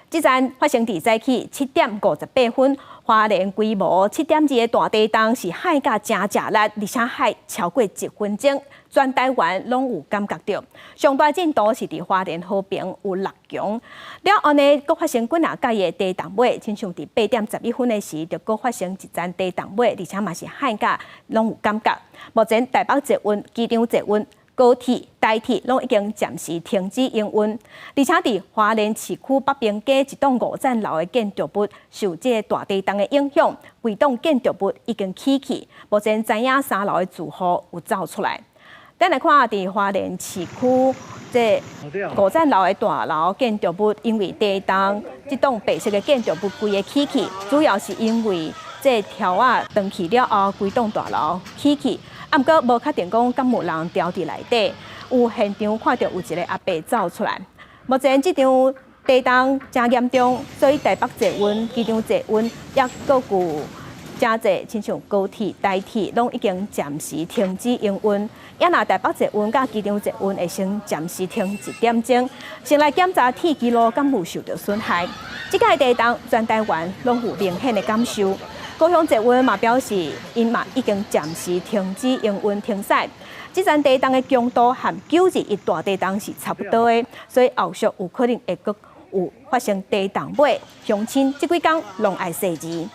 這陣發生佇早起7點58分，花蓮規模7.2的大地動是撼甲誠吃力，而且撼超過一分鐘，全台灣攏有感覺著。上大震度是佇花蓮和平有6強。了後呢，閣發生幾若擺的地動尾，親像佇8點11分的時，就閣發生一陣地動尾，而且嘛是撼甲攏有感覺。目前台北捷運、機場捷運、高鐵、台鐵攏已經暫時停止營運，而且佇花蓮市區北平街一棟五層樓的建築物受這个大地動的影響，規棟建築物已經起去，目前知影三樓的住戶有走出來。咱來看佇花蓮市區這五層樓的大樓建築物，因為地動，這棟白色的建築物規个起去，主要是因為這柱仔斷去了後，規棟大樓起去。啊，毋過無確定講敢有人牢佇內底，有現場看著有一个阿伯走出來。目前這場地動誠嚴重，所以台北捷運、機場捷運抑閣有誠濟，親像高鐵、台鐵，攏已經暫時停止營運。抑若台北捷運佮機場捷運會先暫時停一點鐘，先來檢查鐵軌路敢有受著損害。這擺地動全台灣攏有明顯的感受。高雄捷運嘛表示，𪜶嘛已經暫時停止營運停駛。這陣地動的強度和9·21大地動是差不多的，所以後續有可能會閣有發生地動尾，鄉親這幾工攏愛細膩。